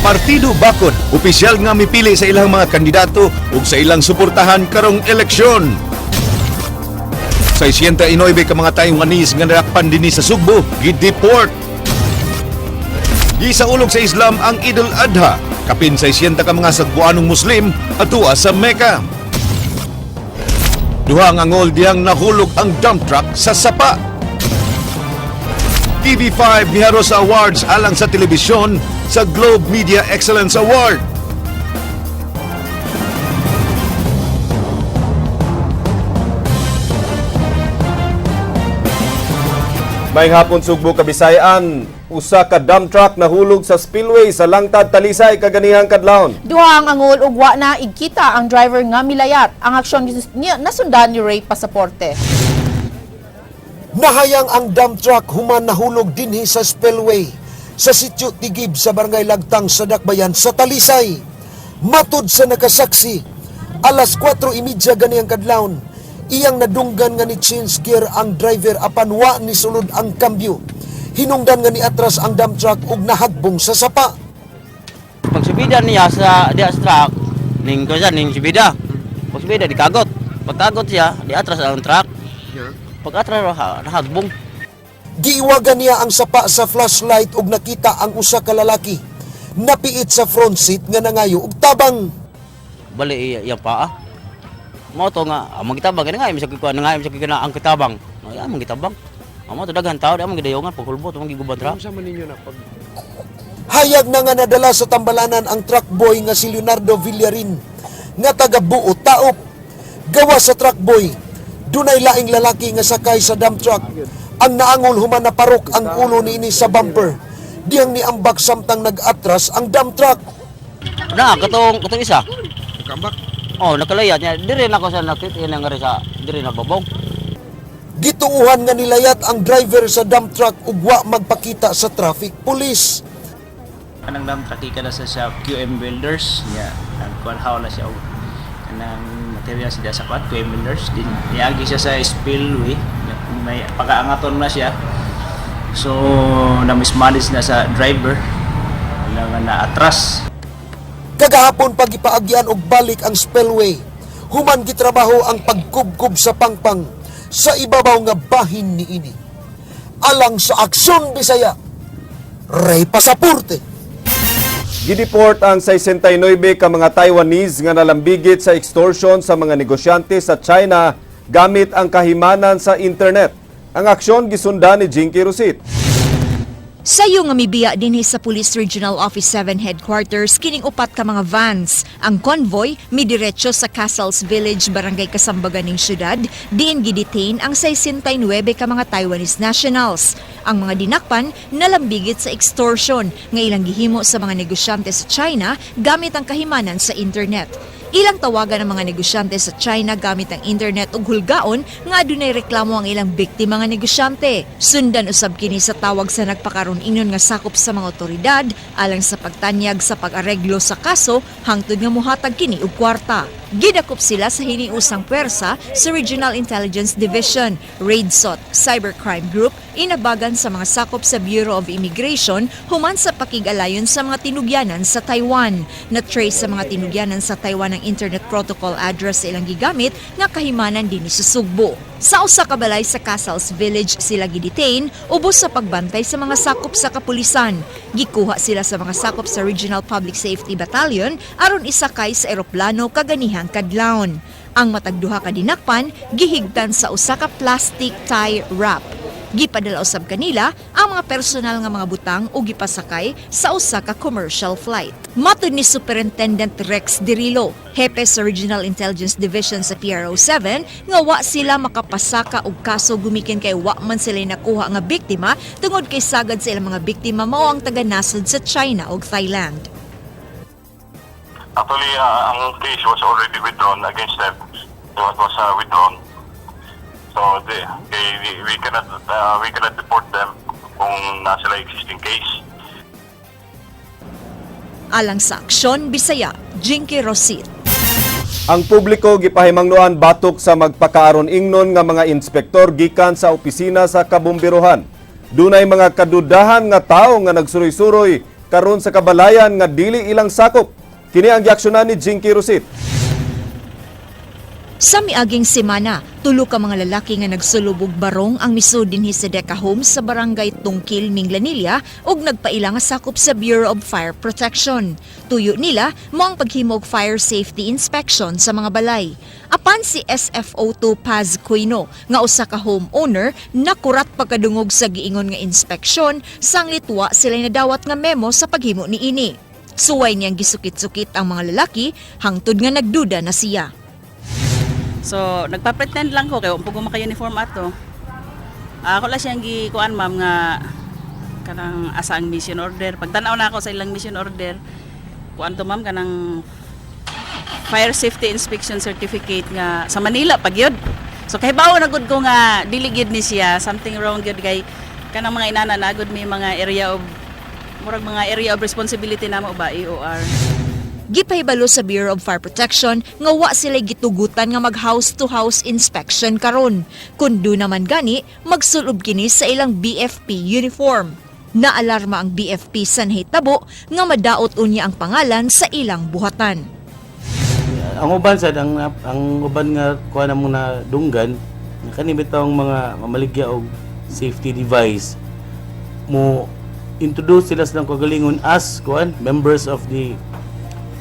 Partido Bakod, opisyal nga mipili sa ilang mga kandidato ug sa ilang suportahan karong eleksyon. 69 ka mga Taiwanese nga nadakpan dinhi sa Sugbo, gideport. Gisaulog sa Islam ang Idul Adha, kapin 600 ka mga Sugbuanong Muslim atua sa Mecca. Duha ang angol dihang nahulog ang dump truck sa sapa. TV5 miharo sa awards alang sa telebisyon sa Globe Media Excellence Award. Maayong hapon, Sugbo, Kabisayan. Usa ka dump truck nahulog sa spillway sa Langtad, Talisay kaganihang kadlawon. Duha ang angol ug wa na igkita ang driver nga milayat. Ang aksyon niya nasundan ni Ray Pasaporte. Nahayang ang dump truck human nahulog dinhi sa spillway sa sitio Tigib sa Barangay Lagtang sa Dakbayan sa Talisay. Matud sa nakasaksi, alas 4:30 ganiyang kadlawon, iyang nadunggan nga ni change gear ang driver apan wa ni sulod ang kambyo. Hinungdan nga ni atras ang dump truck ug nahagbong sa sapa. Pagsubida niya sa diya sa truck, ning kuya ning subida. Pagsubida di kagot. Pagkagot siya, di atras ang truck. Pag atras nahagbong. Giiwagan niya ang sapa sa flashlight ug nakita ang usa ka lalaki. Napiit sa front seat nga nangayo og tabang. Bali iyang paa. Mao to nga among gitabang kani nga imsa ko nga imsa ko na ang kitabang. Ay among gitabang. Amo to daghan tao di among gidayongan paghulbot among giguban truck. Hayag na nga nadala sa tambalanan ang truck boy nga si Leonardo Villarin nga taga Buo Taop. Gawa sa truck boy, dunay laing lalaki nga sakay sa dump truck. Ang naangol human naparok ang ulo niini sa bumper. Dihang niambak samtang nag-atras ang dump truck. Na katong katong isa. Nakambak. Oh, nakalayat niya. Dire na ko sa nakit ina nga rin sa dire na babong. Gituuhan nga nilayat ang driver sa dump truck ug wa magpakita sa traffic police. Kanang dump truck na sa siya QM Builders niya, nagkuhan na siya og kanang material siya sa kwan QM Builders din. Niagi siya sa spillway, may pakaangaton na siya, so na mismanage na sa driver na nga naatras. Kagahapon pagipaagyan og balik ang spillway. Human gitrabaho ang pagkubkob sa pangpang sa ibabaw nga bahin niini. Alang sa Aksyon Bisaya, Ray Pasaporte. Gideport ang 69 ka mga Taiwanese nga nalambigit sa extortion sa mga negosyante sa China gamit ang kahimanan sa internet. Ang aksyon gisundan ni Jinky Rosit. Sayo nga mibiya dinhi sa Police Regional Office 7 Headquarters kining upat ka mga vans. Ang convoy midiretso sa Castles Village, Barangay Kasambagan ning syudad, diin gidetain ang 69 ka mga Taiwanese nationals. Ang mga dinakpan nalambigit sa extortion nga ilang gihimo sa mga negosyante sa China gamit ang kahimanan sa internet. Ilang tawagan ang mga negosyante sa China gamit ang internet ug hulgaon nga adunay reklamo ang ilang biktima nga negosyante. Sundan usab kini sa tawag sa nagpakaron ingon nga sakop sa mga otoridad alang sa pagtanyag sa pag-areglo sa kaso hangtod nga mohatag kini og kwarta. Gidakop sila sa hiniusang puwersa sa Regional Intelligence Division, RAIDSOT, Cybercrime Group, inabagan sa mga sakop sa Bureau of Immigration human sa pakig-alayon sa mga tinugyanan sa Taiwan. Na-trace sa mga tinugyanan sa Taiwan ang internet protocol address sa ilang gigamit nga kahimanan din sa Sugbo. Sa usa ka balay sa Castles Village sila gidetain ubos sa pagbantay sa mga sakop sa kapulisan. Gikuha sila sa mga sakop sa Regional Public Safety Battalion aron isakay sa eroplano kaganihang kadlawon. Ang matag duha ka dinakpan gihigtan sa usa ka plastic tie wrap. Gipadala usab kanila ang mga personal nga mga butang ug gipasakay sa usa ka commercial flight. Matud ni Superintendent Rex Dirilo, hepe sa Regional Intelligence Division sa PRO 7, nga wa sila makapasaka og kaso gumikan kay wa man sila nakuha nga biktima tungod kay sagad sa ilang mga biktima mao ang taga-nasod sa China ug Thailand. Actually, ang case was already withdrawn against them. It was withdrawn. So we cannot deport them kung nasa sila existing case. Alang sa Aksyon Bisaya, Jinky Rosit. Ang publiko gipahimangnoan batok sa magpakaaron ingnon nga mga inspektor gikan sa opisina sa kabomberohan. Dunay mga kadudahan nga tawo nga nagsuroy-suroy karon sa kabalayan nga dili ilang sakop. Kini ang giaksyonan ni Jinky Rosit. Sa miaging semana, tulo ka mga lalaki nga nagsulubog barong ang misud dinhi sa Deca Homes sa barangay Tungkil, Minglanilla ug nagpaila nga sakop sa Bureau of Fire Protection. Tuyo nila mao ang paghimo og fire safety inspection sa mga balay. Apan si SFO2 Paz Cuino nga usa ka homeowner, nakurat pagkadungog sa giingon nga inspeksyon, sanglit wa sila nadawat nga memo sa paghimo niini. Suway niyang gisukit-sukit ang mga lalaki hangtod nga nagduda na siya. So, nagpa-pretend lang ko kay wa ko maka-uniform ato. Ako lang siyang gikuan, ma'am, nga kanang asa ang mission order. Pagtan-aw na ako sa ilang mission order, kuan to, ma'am, kanang fire safety inspection certificate nga sa Manila pag yun. So kahibaw na gud ko nga dili gyud ni siya, something wrong gyud, kay kanang mga inana na gud may mga area of murag mga area of responsibility namo ba, EOR. Gipahibalo sa Bureau of Fire Protection nga wa sila gitugutan nga mag house to house inspection karon. Kun duna man gani, magsulob kini sa ilang BFP uniform. Naalarma ang BFP sa nahitabo nga madaot unya ang pangalan sa ilang buhatan. Ang uban sad, ang uban nga kuha na mong nadunggan nga kani bitawng mga mamaligya og safety device, mo introduce sila sa ilang kagalingon as kuan, members of the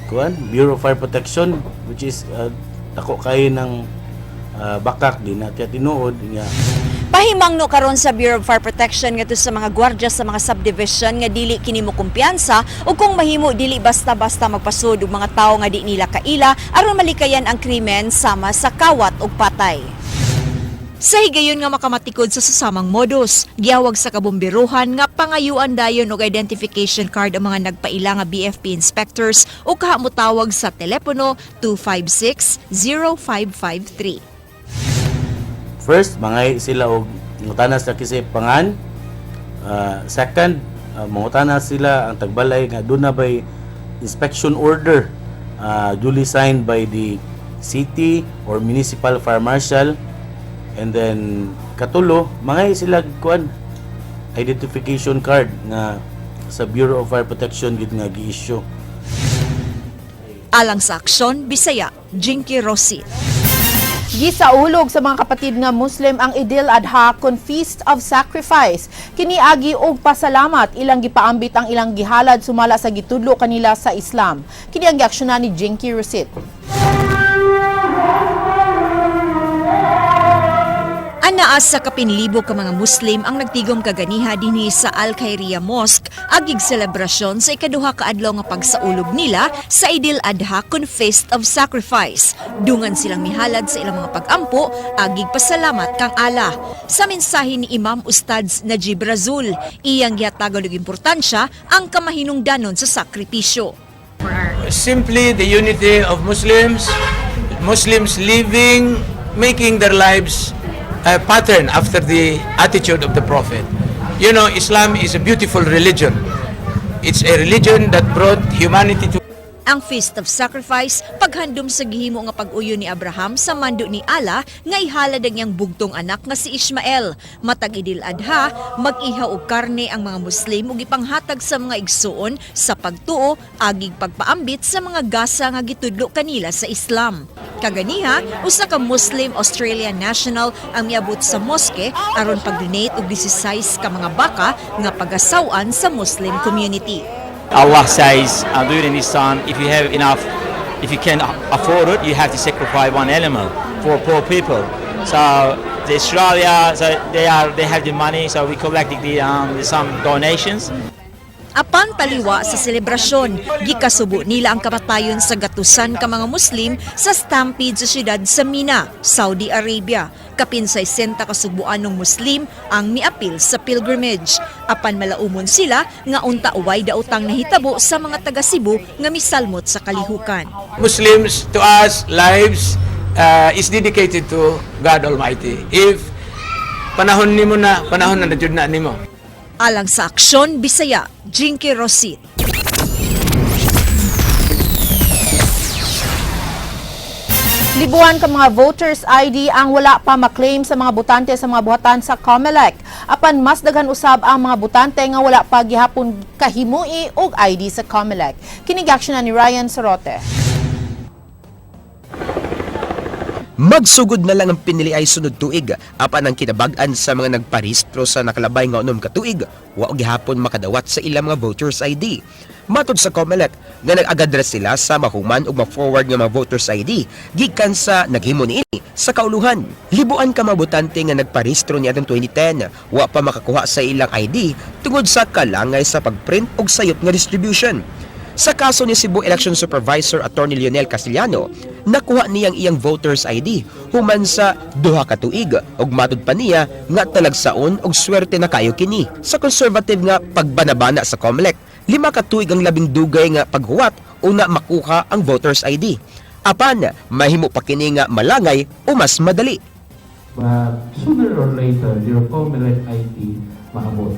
kuan, Bureau of Fire Protection, which is dako kayo ng bakak di na tinuod nga. Pahimangno karon sa Bureau of Fire Protection ngadto sa mga gwardya sa mga subdivision nga dili kini mo kumpiyansa ug kung mahimo dili basta-basta magpasud og mga tawo nga di nila kaila aron malikayan ang krimen sama sa kawat ug patay. Sa higayon nga makamatikod sa susamang modus, giawag sa kabomberuhan nga pangayuan dayon og identification card ang mga nagpaila nga BFP inspectors o kahamutawag sa telepono 256-0553. First, mangay sila og mangutana sa kasi pangan. Second, mangutana sila ang tagbalay nga duna bay inspection order duly signed by the city or municipal fire marshal. And then katulo, mangay sila kuan, identification card nga sa Bureau of Fire Protection gid nga gi-issue. Alang sa Aksyon Bisaya, Jinky Rossi. Gisaulog sa mga kapatid nga Muslim ang Idil Adha kon Feast of Sacrifice. Kini agi og pasalamat, ilang gipaambit ang ilang gihalad sumala sa gitudlo kanila sa Islam. Kini ang giaksyonan ni Jinky Rosit. Anaa sa kapinlibo ka mga Muslim ang nagtigom kaganiha dinhi sa Al Khairia Mosque agig selebrasyon sa ikaduha ka adlaw nga pagsaulog nila sa Idil Adha kun Feast of Sacrifice. Dungan silang mihalad sa ilang mga pag-ampo agig pasalamat kang Allah. Sa mensahe ni Imam Ustadz Najib Razul, iyang gihatagan og importansya ang kamahinungdanon sa sakripisyo. Simply the unity of Muslims, Muslims living, making their lives a pattern after the attitude of the Prophet. Islam is a beautiful religion. It's a religion that brought humanity to Ang Feast of Sacrifice, paghandom sa gihimo nga pag-uyon ni Abraham sa mando ni Allah nga ihalad ang iyang bugtong anak nga si Ishmael. Matag Idil Adha, mag-ihaw og karne ang mga Muslim ug ipanghatag sa mga igsuon sa pagtuo agig pagpaambit sa mga gasa nga gitudlo kanila sa Islam. Kaganiha, usa ka Muslim Australian national ang miabot sa mosque aron pag-donate og 16 ka mga baka nga pagasaw-an sa Muslim community. Allah says during this time, if you have enough, if you can afford it, you have to sacrifice one animal for poor people. So the Australia, so they have the money, so we collected the some donations. Apan taliwa sa selebrasyon, gikasubo nila ang kamatayon sa gatusan ka mga Muslim sa stampede sa siyudad sa Mina, Saudi Arabia. Kapin 60 ka sugbuanong Muslim ang miapil sa pilgrimage. Apan malaumon sila nga unta way daotang nahitabo sa mga taga Cebu nga misalmot sa kalihukan. Muslims, to us, lives is dedicated to God Almighty. If panahon nimo na, panahon na na jud na nimo. Alang sa Aksyon Bisaya, Jinky Rosit. Libuan ka mga voters ID ang wala pa maklaim sa mga botante sa mga buhatan sa COMELEC. Apan mas daghan usab ang mga botante nga wala pa gihapon kahimui og ID sa COMELEC. Kini na ni Ryan Sorote. Magsugod na lang ang pinili ay sunod tuig apan ang kinabag-an sa mga nagparehistro sa nakalabay nga 6 ka tuig wa gihapon makadawat sa ilang mga voters ID. Matod sa COMELEC nga nag-agad ra sila sa mahuman ug ma-forward nga mga voters ID gikan sa naghimo niini sa kauluhan. Libuan ka mga botante nga nagparehistro niadtong 2010 wa pa makakuha sa ilang ID tungod sa kalangay sa pagprint og sayop nga distribution. Sa kaso ni Cebu Election Supervisor Attorney Lionel Castillano, nakuha niyang iyang voters ID human sa 2 ka tuig ug matud pa niya nga talagsaon og swerte na kayo kini. Sa conservative nga pagbanabana sa COMELEC, 5 ka tuig ang labing dugay nga paghuwat una makuha ang voters ID. Apan mahimo pa kini nga malangay o mas madali. But sooner or later, your COMELEC ID maabot.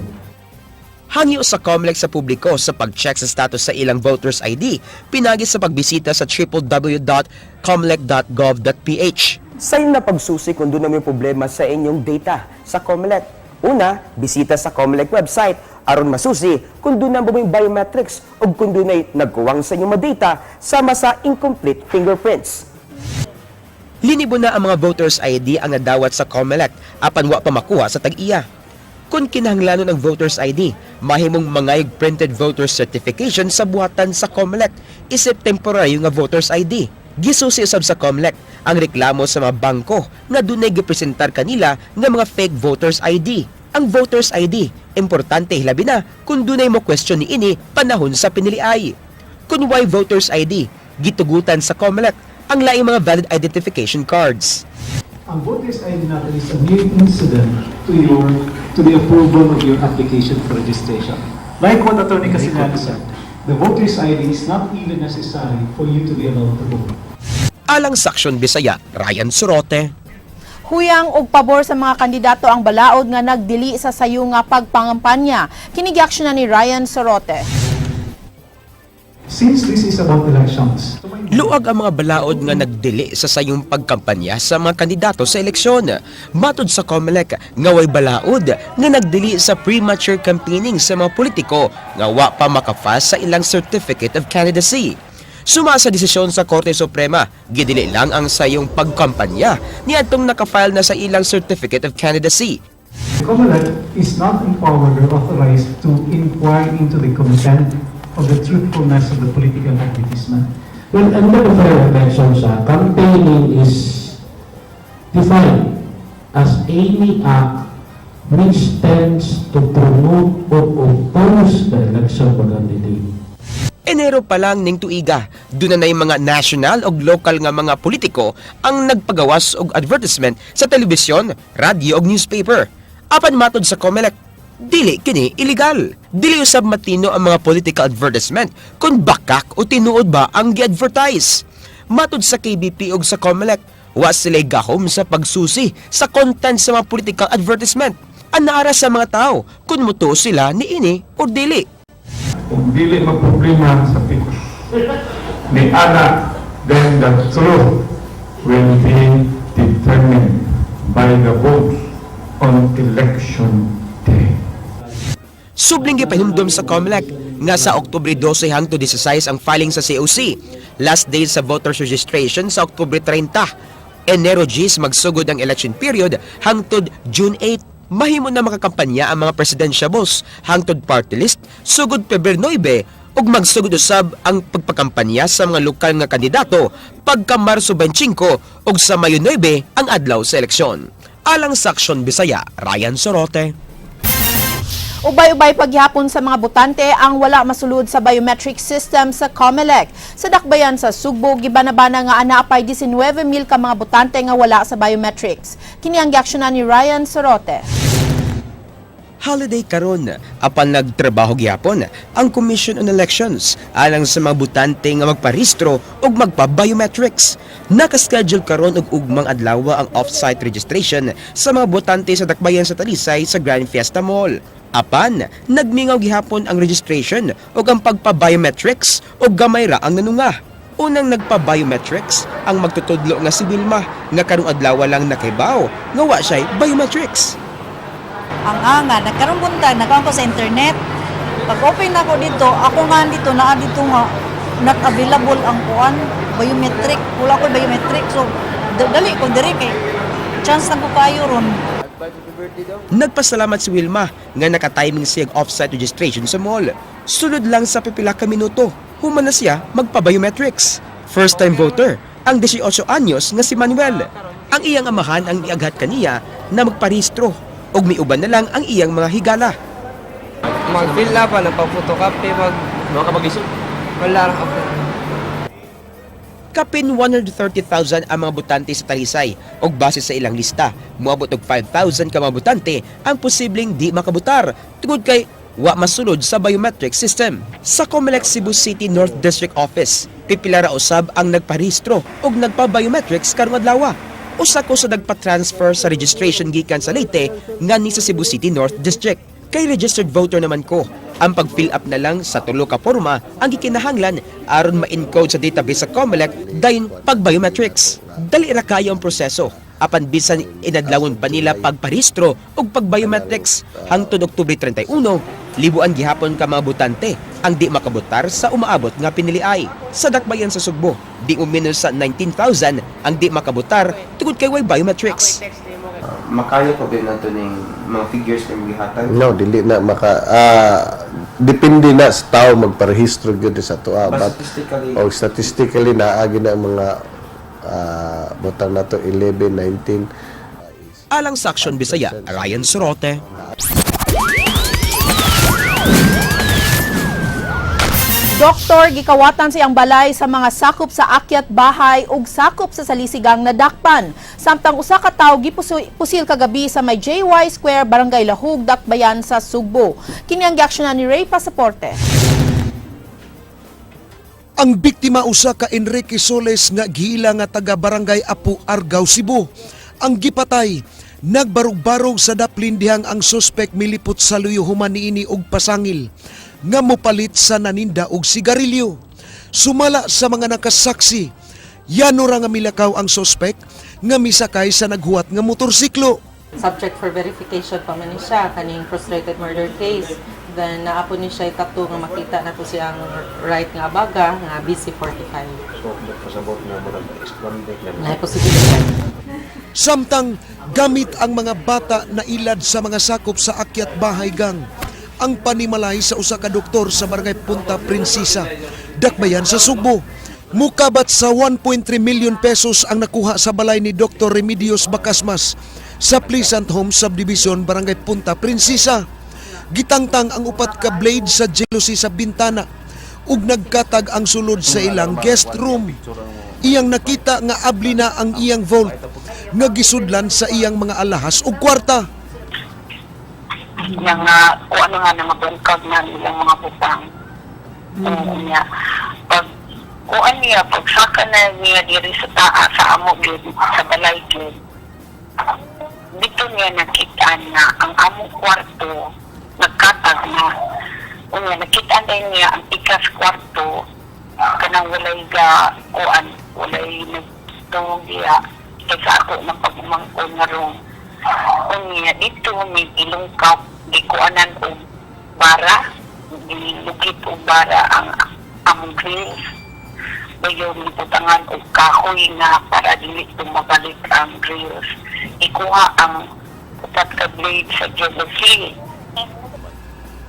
Hangyo sa COMELEC sa publiko sa pag-check sa status sa ilang voters ID pinagi sa pagbisita sa www.comelec.gov.ph. Sayon na pagsusi kung duna moy problema sa inyong data sa COMELEC. Una, bisita sa COMELEC website aron masusi kung duna moy biometrics o kung dunay nagkuwang sa inyong mga data sama sa incomplete fingerprints. Linibo na ang mga voters ID ang nadawat sa COMELEC apan wa pa makuha sa tag-iya. Kung kinahanglanon ang voters ID, mahimong mangayog printed voters certification sa buhatan sa COMELEC isip temporary nga voters ID. Gisusi usab sa COMELEC ang reklamo sa mga bangko nga dunay gipresentar kanila nga mga fake voters ID. Ang voters ID, importante hilabi na kung dunay mo question niini panahon sa piniliay. Kung way voters ID, gitugutan sa COMELEC ang laing mga valid identification cards. Ang voter's ID natin is a mere incident to the approval of your application for registration. Like what Attorney Castellano said, the voter's ID is not even necessary for you to be allowed to vote. Alang sa Aksyon Bisaya, Ryan Sorote. Huyang og pabor sa mga kandidato ang balaod nga nagdili sa sayo nga pagpangampanya. Kini na ni Ryan Sorote. Since this is about elections, Luag ang mga balaod nga nagdili sa sayong pagkampanya sa mga kandidato sa eleksyon. Matod sa COMELEC, nga way balaod nga nagdili sa premature campaigning sa mga politiko nga wa pa maka-file sa ilang certificate of candidacy. Suma sa desisyon sa Korte Suprema, gidili lang ang sayong pagkampanya niadtong nakafile na sa ilang certificate of candidacy. The COMELEC is not empowered or authorized to inquire into the content of the truthfulness of the political advertisement. Well, under the fair elections, campaigning is defined as any act which tends to promote or oppose the election of a candidate. Enero pa lang ning tuiga, duna na mga national og local nga mga politiko ang nagpagawas og advertisement sa telebisyon, radyo og newspaper. Apan matod sa COMELEC, dili kini illegal. Dili usab matino ang mga political advertisement kung bakak o tinuod ba ang gi-advertise. Matod sa KBP og sa COMELEC, wa sila gahom sa pagsusi sa content sa mga political advertisement. Anaara sa mga tao kung mutuo sila niini o dili. Kung dili magproblema sa PICOS ni ana, then the truth will be determined by the votes on election day. Subling gipahinumdom sa COMELEC nga sa Oktubre 12 hangtod 16 ang filing sa COC. Last day sa voters registration sa Oktubre 30. Enero 10 magsugod ang election period hangtod June 8. Mahimo na makakampanya ang mga presidentiables hangtod party list sugod Pebrero 9 ug magsugod usab ang pagpakampanya sa mga lokal nga kandidato pagka Marso 25 ug sa Mayo 9 ang adlaw sa eleksyon. Alang sa Aksyon Bisaya, Ryan Sorote. Ubay-ubay paghapon sa mga botante ang wala masulod sa biometric system sa COMELEC. Sa dakbayan sa Sugbo, gibanabana nga ana pay 19,000 ka mga botante nga wala sa biometrics. Kini ang giaksyonan ni Ryan Sorote. Holiday karon apan nagtrabaho gyapon ang Commission on Elections alang sa mga botante nga magparehistro ug magpa-biometrics. Nakaschedule karon og ugmang adlaw ang off-site registration sa mga botante sa dakbayan sa Talisay sa Grand Fiesta Mall. Apan nagmingaw gihapon ang registration ug ang pagpa-biometrics ug gamay ra ang nanunga. Unang nagpa-biometrics ang magtutudlo nga si Wilma nga karong adlaw lang nakahibaw nga wa siya'y biometrics. Ang anga, nagkaroon buntag, nakaon ko sa internet. Pag open ako dito, ako nga dito, naa dito nga, not available ang kuan, biometric. Wala ko biometric. So, dali ko diri kay chance na ko kayo ron. Nagpasalamat si Wilma nga nakatiming siya og off-site registration sa mall. Sulod lang sa pipila ka minuto, human na siya magpa-biometrics. First time voter, ang 18 anyos nga si Manuel. Ang iyang amahan ang giaghat kaniya na magparehistro ug miuban na lang ang iyang mga higala. Mag-fill up pa, nagpa-photocopy, mag... Mga ka Wala ra ako. Kapin 130,000 ang mga botante sa Talisay ug base sa ilang lista, moabot og 5,000 ka mga botante ang posibleng di makabotar tungod kay wa masulod sa biometric system. Sa COMELEC Cebu City North District Office, pipila ra usab ang nagparehistro ug nagpa-biometrics karong adlaw. Usa ko sa nagpa-transfer sa registration gikan sa Leyte nganhi sa Cebu City North District. Kay registered voter naman ko. Ang pag-fill up na lang sa tulo ka porma ang gikinahanglan aron ma-encode sa database sa COMELEC dayon pag-biometrics. Dali ra kayo ang proseso. Apan bisan inadlawon pa nila pagparehistro ug pag-biometrics hangtod Oktubre 31, libuan gihapon ka mga botante ang di makabotar sa umaabot nga piniliay. Sa Dakbayan sa Sugbo, di umino sa 19,000 ang di makabotar tungod kay way biometrics. Makaya pa ba nato ning mga figures na gihatag? No, dili na maka depende na sa tao magparehistro gyud sa atoa, but statistically- og statistically naa gyud na ang mga butang nato 11, 19. Alang sa Aksyon Bisaya, Ryan Sorote. Doktor gikawatan siyang balay sa mga sakop sa akyat bahay ug sakop sa salisigang nadakpan. Samtang usa ka tawo gipusil kagabi sa may JY Square, Barangay Lahug, Dakbayan sa Sugbo. Kini ang giaksyonan ni Ray Pasaporte. Ang biktima usa ka Enrique Soles nga giila nga taga Barangay Apo Argao, Cebu. Ang gipatay nagbarug-barog sa daplin dihang ang suspek milipot sa luyo human niini og pasangil nga mopalit sa naninda og sigarilyo. Sumala sa mga nakasaksi, yano ra nga milakaw ang suspek nga misakay sa naghuwat nga motorsiklo. Subject for verification pa man ni siya kaning frustrated murder case. Then naa po ni siya tattoo nga makita na po siyang right nga abaga nga BC45. So, pasabot na murag ex-convict na. Na posibilidad. Samtang gamit ang mga bata na ilad sa mga sakop sa akyat bahay gang ang panimalay sa usa ka doktor sa barangay Punta Princesa, Dakbayan sa Sugbo. Mukabat sa 1.3 million pesos ang nakuha sa balay ni Dr. Remedios Bacasmas sa Pleasant Home Subdivision, Barangay Punta Princesa. Gitangtang ang upat ka blade sa jealousy sa bintana ug nagkatag ang sulod sa ilang guest room. Iyang nakita nga abli na ang iyang vault nga gisudlan sa iyang mga alahas ug kwarta. Nga nga kung ano nga na mabungkag na nilang mga butang. Oo niya. Pag kuan niya, pag saka na niya diri sa taa, sa amo gyud, sa balay gyud. Dito niya nakita na ang among kwarto nagkatag na. Unya nakita na niya ang tikas kwarto kanang walay ga kuan, walay nagtuog diya kaysa ako ng pag-umangkon nga room. Unya dito may gilungkap, gikuanan og bara, gilugit og bara ang among grills. Dayon gibutangan og kahoy nga para dili tumabalik ang grills. Ikuha ang upat ka blade sa jealousy.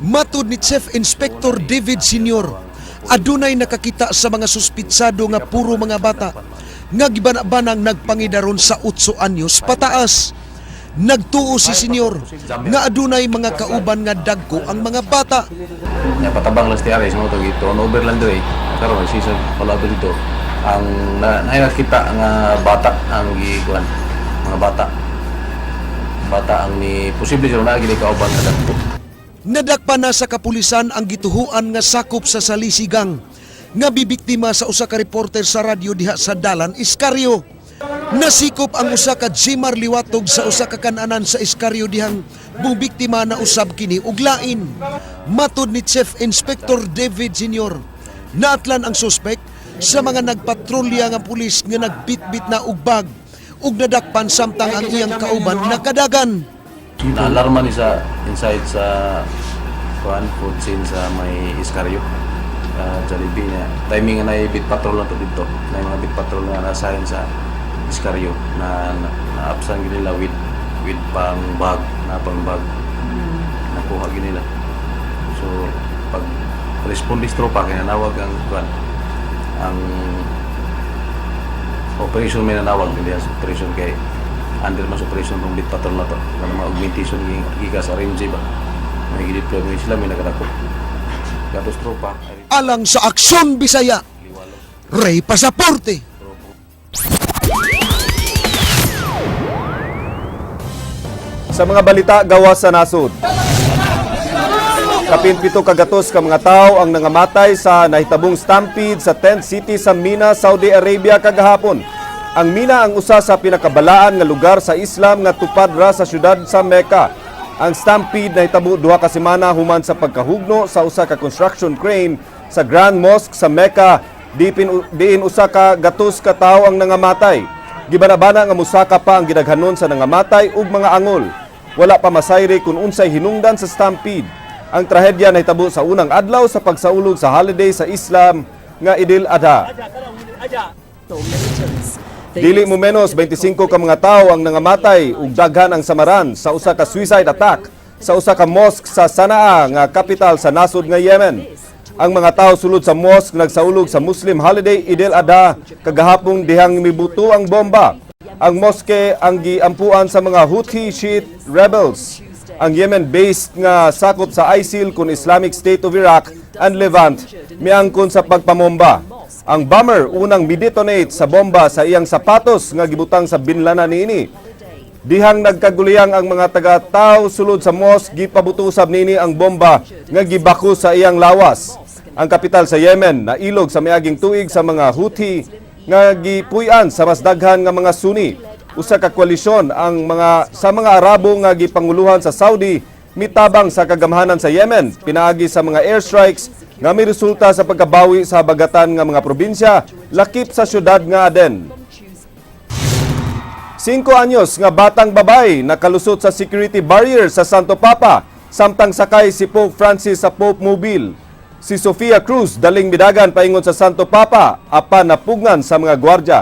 Matud ni Chief Inspector David Senior, adunay nakakita sa mga suspitsado nga puro mga bata nga gibana-banang nagpangidaron sa 8 anyos pataas. Nagtuo si Senior nga adunay mga kauban nga dagko ang mga bata. Ya patabang lang si Aris mo to gito over lang diri. Karon si sa palabot dito. Ang na, nakita nga bata ang gikuan mga bata. Bata ang ni posible sila na gini kauban nga dagko. Nadakpa na sa kapulisan ang gituhuan nga sakop sa Salisigang nga bibiktima sa usa ka reporter sa radyo diha sa Dalan, Iscario. Nasikop ang usa ka Jimar Liwatog sa usa ka kananan sa Iscario dihang bubiktima na usab kini og lain. Matod ni Chief Inspector David Sr. Naatlan ang suspek sa mga nagpatrolya nga pulis nga nagbitbit na og bag ug nadakpan samtang ang iyang kauban nakadagan. Na-alarma ni sa inside sa kuan food scene sa may Iscario. Jollibee niya. Timing nga na beat patrol na to dito. Na mga beat patrol na na-assign sa Iscario na na-absan gid nila with pang bag na pang bag. Nakuha gid nila. So pag respondis tropa kay nanawag ang kuan ang operation, may nanawag din sa operation kay under mas operation tong beat patrol na to na mga augmentation gikas sa RMG ba may gi-deploy may sila may nakadakop gatos tropa. Alang sa Aksyon Bisaya, Ray Pasaporte. Sa mga balita gawa sa nasod. Kapin 7 kagatos ka mga tao ang nangamatay sa nahitabong stampede sa tent city sa Mina, Saudi Arabia kagahapon. Ang Mina ang usa sa pinakabalaan nga lugar sa Islam nga tupad ra sa syudad sa Mecca. Ang stampede nahitabo 2 ka semana human sa pagkahugno sa usa ka construction crane sa Grand Mosque sa Mecca diin 100 ka tawo ang nangamatay. Gibanabana nga musaka pa ang gidaghanon sa nangamatay ug mga angol. Wala pa masayri kung unsay hinungdan sa stampede. Ang trahedya nahitabo sa unang adlaw sa pagsaulog sa holiday sa Islam nga Idil Adha. Dili mo menos 25 ka mga tawo ang nangamatay ug daghan ang samaran sa usa ka suicide attack sa usa ka mosque sa Sanaa nga capital sa nasod nga Yemen. Ang mga tao sulod sa mosque nagsaulog sa Muslim holiday Idil Adha kagahapon dihang mibuto ang bomba. Ang mosque ang giampuan sa mga Houthi Shiite rebels. Ang Yemen-based nga sakop sa ISIL kun Islamic State of Iraq and Levant miangkon sa pagpamomba. Ang bomber unang midetonate sa bomba sa iyang sapatos nga gibutang sa binlanan niini. Dihang nagkaguliyang ang mga taga-tao sulod sa mosque, gipabuto usab niini ang bomba nga gibako sa iyang lawas. Ang kapital sa Yemen nailog sa miaging tuig sa mga Houthi nga gipuy-an sa mas daghan nga mga Sunni. Usa ka koalisyon ang mga sa mga Arabo nga gipanguluhan sa Saudi mitabang sa kagamhanan sa Yemen pinaagi sa mga airstrikes nga miresulta sa pagkabawi sa habagatan nga mga probinsya lakip sa syudad nga Aden. 5 anyos nga batang babay nakalusot sa security barrier sa Santo Papa samtang sakay si Pope Francis sa Pope Mobile. Si Sofia Cruz daling midagan paingon sa Santo Papa apan napugnan sa mga gwardya.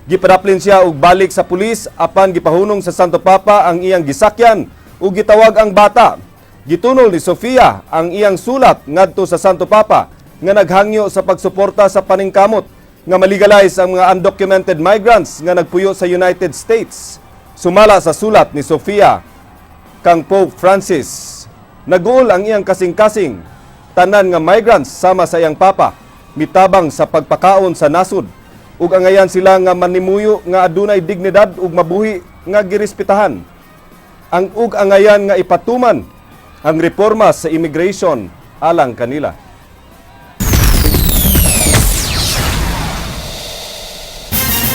Gipadaplin siya og balik sa pulis apan gipahunong sa Santo Papa ang iyang gisakyan ug gitawag ang bata. Gitunol ni Sofia ang iyang sulat ngadto sa Santo Papa nga naghangyo sa pagsuporta sa paningkamot nga malegalize ang mga undocumented migrants nga nagpuyo sa United States. Sumala sa sulat ni Sofia kang Pope Francis, naguol ang iyang kasing-kasing, tanan nga migrants sama sa iyang papa, mitabang sa pagpakaon sa nasud ug angayan sila nga manimuyo nga adunay dignidad ug mabuhi nga girespetahan. Ang ug angayan nga ipatuman ang reforma sa immigration alang kanila.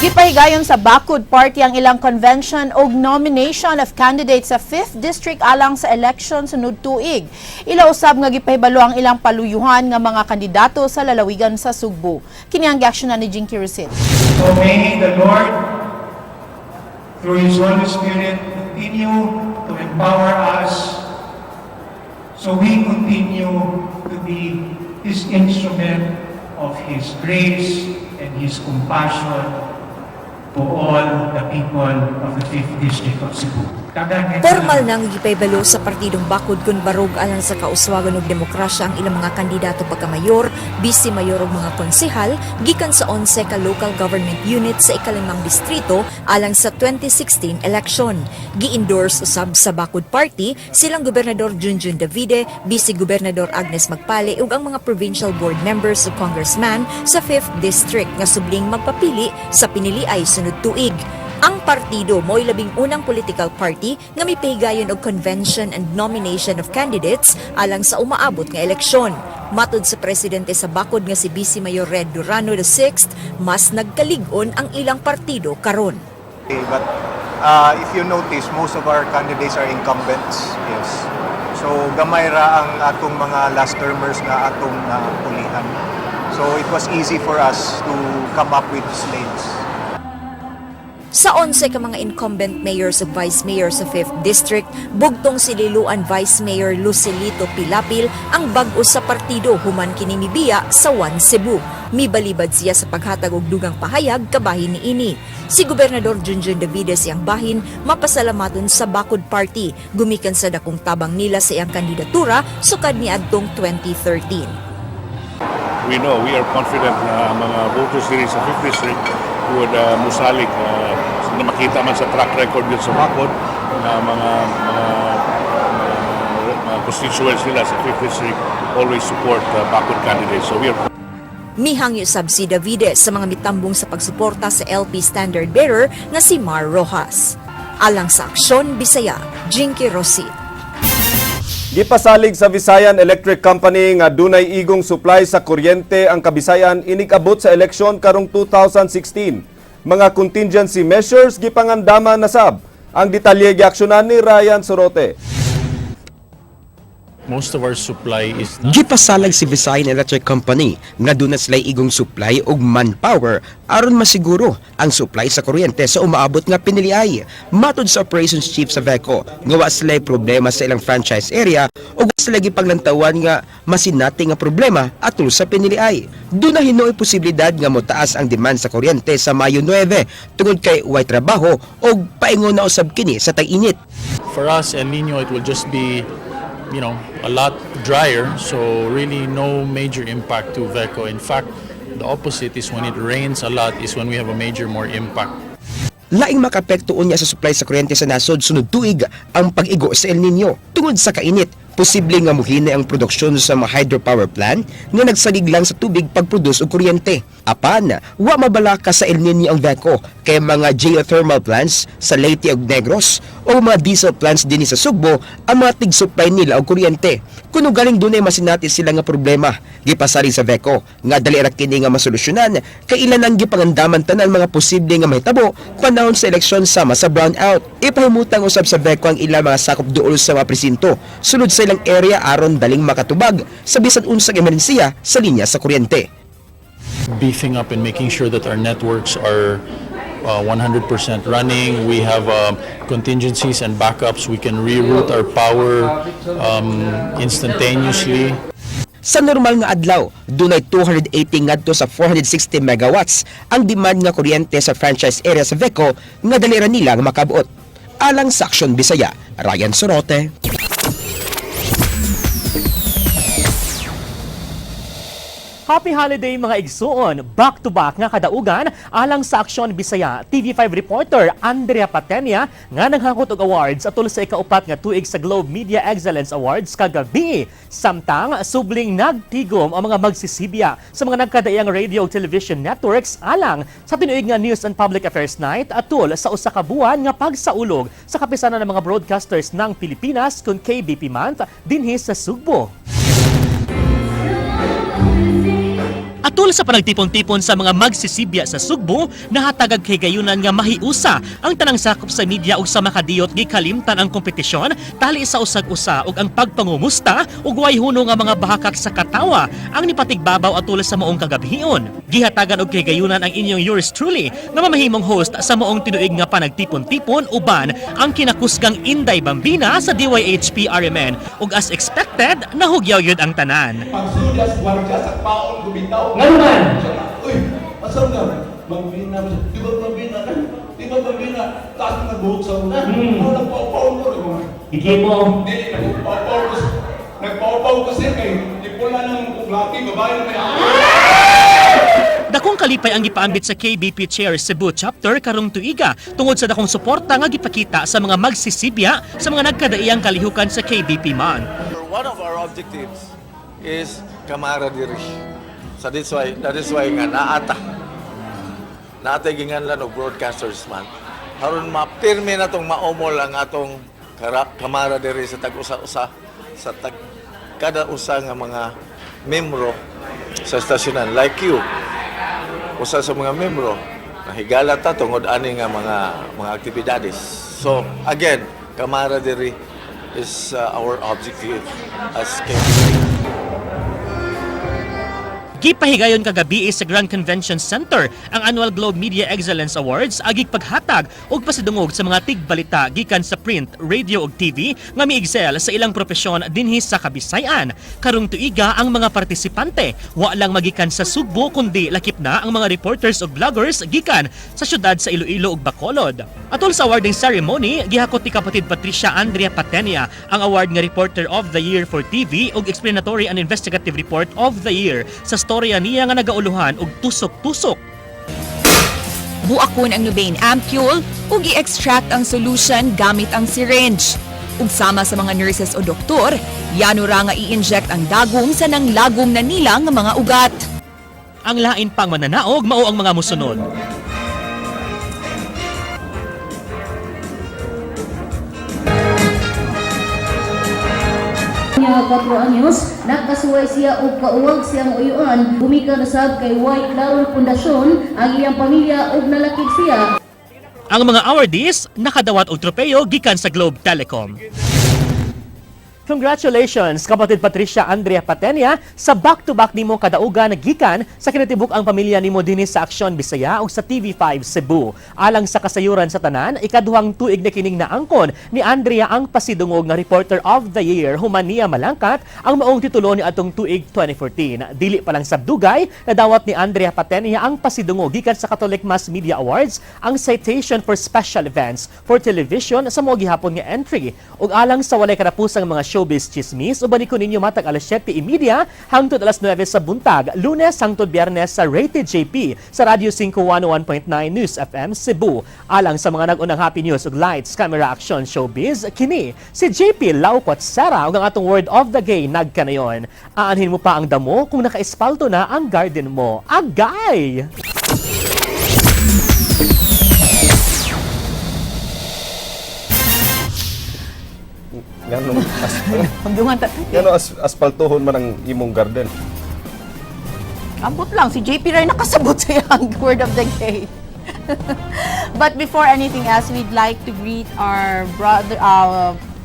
Gipahigayon sa Bakod Party ang ilang convention og nomination of candidates sa 5th District alang sa election sunod tuig. Ila usab nga gipahibalo ang ilang paluyuhan nga mga kandidato sa lalawigan sa Sugbo. Kini ang giaksyonan ni Jinky Rusit. So may the Lord, through His Holy Spirit, continue to empower us so we continue to be His instrument of His grace and His compassion to all the people of the 5th District of Cebu. Formal nang gipahibalo sa partidong Bakod kun Barog alang sa Kauswagan ug Demokrasya ang ilang mga kandidato pagka-mayor, vice-mayor ug mga konsehal gikan sa 11 ka local government unit sa ikalimang distrito alang sa 2016 election. Gi-endorse usab sa Bakod Party silang Gobernador Junjun Davide, Vice Gobernador Agnes Magpale ug ang mga provincial board members ug congressman sa 5th District nga subling magpapili sa piniliay sunod tuig. Ang partido mo'y 11 political party nga mipahigayon og convention and nomination of candidates alang sa umaabot nga eleksyon. Matud sa presidente sa Bakod nga si Vice Mayor Red Durano VI, mas nagkalig-on ang ilang partido karon. But if you notice, most of our candidates are incumbents, yes. So gamay ra ang atong mga last termers nga atong pulihan. So it was easy for us to come up with these lanes. Sa 11 ka mga incumbent mayors ug vice mayor sa 5th District, bugtong si Liloan Vice Mayor Lucelito Pilapil ang bag-o sa partido human kini mibiya sa One Cebu. Mibalibad siya sa paghatag og dugang pahayag kabahin niini. Si Gobernador Junjun Davides iyang bahin mapasalamaton sa Bakod Party gumikan sa dakong tabang nila sa iyang kandidatura sukad niadtong 2013. We know, we are confident na ang mga voters diri sa 5th District would musalig na makita man sa track record yun sa Bakod na mga constituents nila sa 5th District always support Bakod candidates. So we are Mihangyo sab si Davide sa mga mitambong sa pagsuporta sa LP standard bearer nga si Mar Rojas. Alang sa Aksyon Bisaya, Jinky Rosit. Gipasalig sa Visayan Electric Company nga dunay igong supply sa kuryente ang Kabisayan inig-abot sa eleksyon karong 2016. Mga contingency measures gipangandaman na sab. Ang detalye giaksyonan ni Ryan Sorote. Most of our supply is not Gipasalag si Visayan Electric Company nga duna sila igong supply og manpower aron masiguro ang supply sa kuryente sa umaabot nga piniliay. Matod sa operations chief sa VECO, nga wa sila problema sa ilang franchise area ug wa sila gipaglantawan nga masinati nga problema atol sa piniliay. Duna hinuoy posibilidad nga motaas ang demand sa kuryente sa Mayo 9 tungod kay way trabaho ug paingon na usab kini sa tag-init. For us, El Nino, it will just be a lot drier, so really no major impact to VECO. In fact, the opposite is when it rains a lot is when we have a major more impact. Laing makapekto unya sa supply sa kuryente sa nasod sunod tuig ang pag-igo sa El Nino. Tungod sa kainit, posible nga muhinay ang produksyon sa mga hydropower plant nga nagsalig lang sa tubig pagproduce og kuryente. Apan, wa mabalaka sa El Nino ang VECO kay mga geothermal plants sa Leyte ug Negros o mga diesel plants dinhi sa Sugbo ang mga tig-supply nila og kuryente. Kuno galing dunay masinati sila nga problema, gipasalig sa VECO nga dali ra kini nga masolusyonan kay ilan ang gipangandaman tanan mga posible nga mahitabo panahon sa eleksyon sama sa brownout. Ipahimutang usab sa VECO ang ilang mga sakop duol sa mga presinto sulod sa ilang area aron daling makatubag sa bisan unsang emerhensiya sa linya sa kuryente. Beefing up and making sure that our networks are 100% running. We have contingencies and backups. We can reroute our power instantaneously. Sa normal nga adlaw, dunay 280 ngadto sa 460 megawatts ang demand nga kuryente sa franchise area sa VECO nga dali ra nila nga makabuot. Alang sa Aksyon Bisaya, Ryan Sorote. Happy holiday, mga igsuon! Back to back nga kadaugan alang sa Aksyon Bisaya. TV5 reporter Andrea Patenia nga nanghakot og awards atol sa ikaupat nga tuig sa Globe Media Excellence Awards kagabi. Samtang subling nagtigom ang mga magsisibya sa mga nagkadaiyang radio ug television networks alang sa tinuig nga News and Public Affairs Night atol sa usa ka buwan nga pagsaulog sa kapisanan ng mga broadcasters ng Pilipinas kon KBP Month dinhi sa Sugbo. Atol sa panagtipon-tipon sa mga magsisibya sa Sugbo, nahatagag kay gayunan nga mahiusa ang tanang sakop sa media ug sa makadiyot gikalimtan ang kompetisyon, tali sa usag-usa ug ang pagpangumusta ug way huno nga mga bahakak sa katawa ang nipatigbabaw atol sa maong kagabhion. Gihatagan og kay gayunan ang inyong yours truly nga mamahimong host sa maong tinuig nga panagtipon-tipon uban ang kinakusgang Inday Bambina sa DYHP RMN ug as expected, nahugyaw yun ang tanan. Pagsudas, guardia sa paon gumitaw. Ngano man? Uy, asa ka? Bambina. Di ba bambina? Di ba bambina? Taas na buhok sa una. Ano, nagpaupaw ko? Gigi mo. Di, nagpaupaw ko. Nagpaupaw ko siya kay di pula ng laki, babae na may Dakong kalipay ang gipaambit sa KBP Chair Cebu Chapter karong tuiga tungod sa dakong suporta nga gipakita sa mga magsisibya sa mga nagkadaiyang kalihukan sa KBP Month. One of our objectives is camaraderie. So that's why, that is why nga naata. Naata ginganlan og Broadcasters Month. Aron mapirmi na tong maumol ang atong camaraderie sa tag-usa-usa sa tag kada usa nga mga membro sa estasyonan like you. Usa sa mga membro nahigala ta tungod ani nga mga aktibidades. So again, camaraderie is our objective as KBP. Gipahigayon kagabi sa Grand Convention Center ang annual Globe Media Excellence Awards agig paghatag og pasidungog sa mga tigbalita gikan sa print, radio ug TV nga mi-excel sa ilang propesyon dinhi sa Kabisayan. Karong tuiga, ang mga partisipante wa lang magikan sa Sugbo kundi lakip na ang mga reporters ug vloggers gikan sa syudad sa Iloilo ug Bacolod. Atol sa awarding ceremony, gihakot ni kapatid Patricia Andrea Patenia ang award nga Reporter of the Year for TV ug Explanatory and Investigative Report of the Year sa storya niya nga nagauluhan og Tusok-Tusok. Buakon ang Nubain ampule ug i-extract ang solution gamit ang syringe. Ug sama sa mga nurses o doktor, yano ra nga i-inject ang dagom sa nanglagom na nila nga mga ugat. Ang lain pang mananaog mao ang mga musunod. Niya 4 anyos, nakasuway siya og kauwag siyang uyuan, gumikan usab kay White Klaro Pundasyon ang iyang pamilya ug nalakip siya. Ang mga awardees nakadawat og tropeo gikan sa Globe Telecom. Congratulations, kapatid Patricia Andrea Patenia, sa back-to-back nimo kadaugan gikan sa kinatibuk ang pamilya nimo dinhi sa Aksyon Bisaya ug sa TV5 Cebu. Alang sa kasayuran sa tanan, ikaduhang tuig na kining naangkon ni Andrea ang pasidungog nga Reporter of the Year human niya malangkat ang maong titulo ni atong tuig 2014. Dili pa lang sabdugay, nadawat ni Andrea Patenia ang pasidungog gikan sa Catholic Mass Media Awards ang citation for special events for television sa mao gihapon nga entry. Ug alang sa walay katapusang mga showbiz chismis, ubani ko ninyo matag alas 7:30 hangtod alas 9 sa buntag, Lunes hangtod Biyernes sa Rated JP sa Radio 5 101.9 News FM Cebu. Alang sa mga nag-unang happy news ug lights, camera, action, showbiz, kini si JP Laucot Sara ug ang atong word of the day nagkanayon. Aanhin mo pa ang damo kung nakaespalto na ang garden mo. Agay! Ngano as, Pagdungan ta. ngano as, aspaltohon man ang imong garden? Ambot lang, si JP ray nakasabot sa iyang word of the day. But before anything else, we'd like to greet our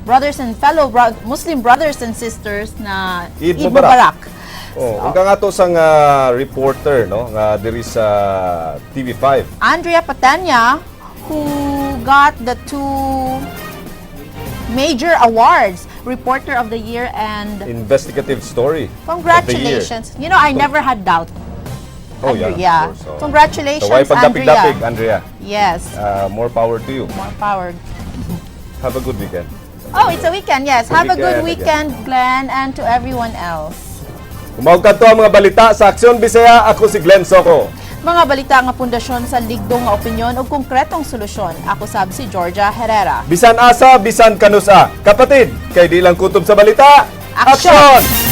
brothers and fellow Muslim brothers and sisters na Eid Mubarak. Oh, ug ang ato sang reporter, no, nga diri sa TV5. Andrea Patania, who got the two major awards, Reporter of the Year and Investigative story of the year. Congratulations. I never had doubt. Oh, yeah. Andrea. Of course, oh. Congratulations, So, why pagdapig-dapig, Andrea. Andrea? Yes. More power to you. More power. Have a good weekend. Oh, it's a weekend. Yes. Good Have a good weekend weekend, Glenn, and to everyone else. Kumawag kadto ang mga balita sa Aksyon Bisaya. Ako si Glenn Soco. Mga balita nga pundasyon sa ligdong nga opinyon ug konkretong solusyon. Ako sab si Georgia Herrera. Bisan asa, bisan kanusa. Kapatid, kay di lang kutob sa balita. Aksyon! Aksyon!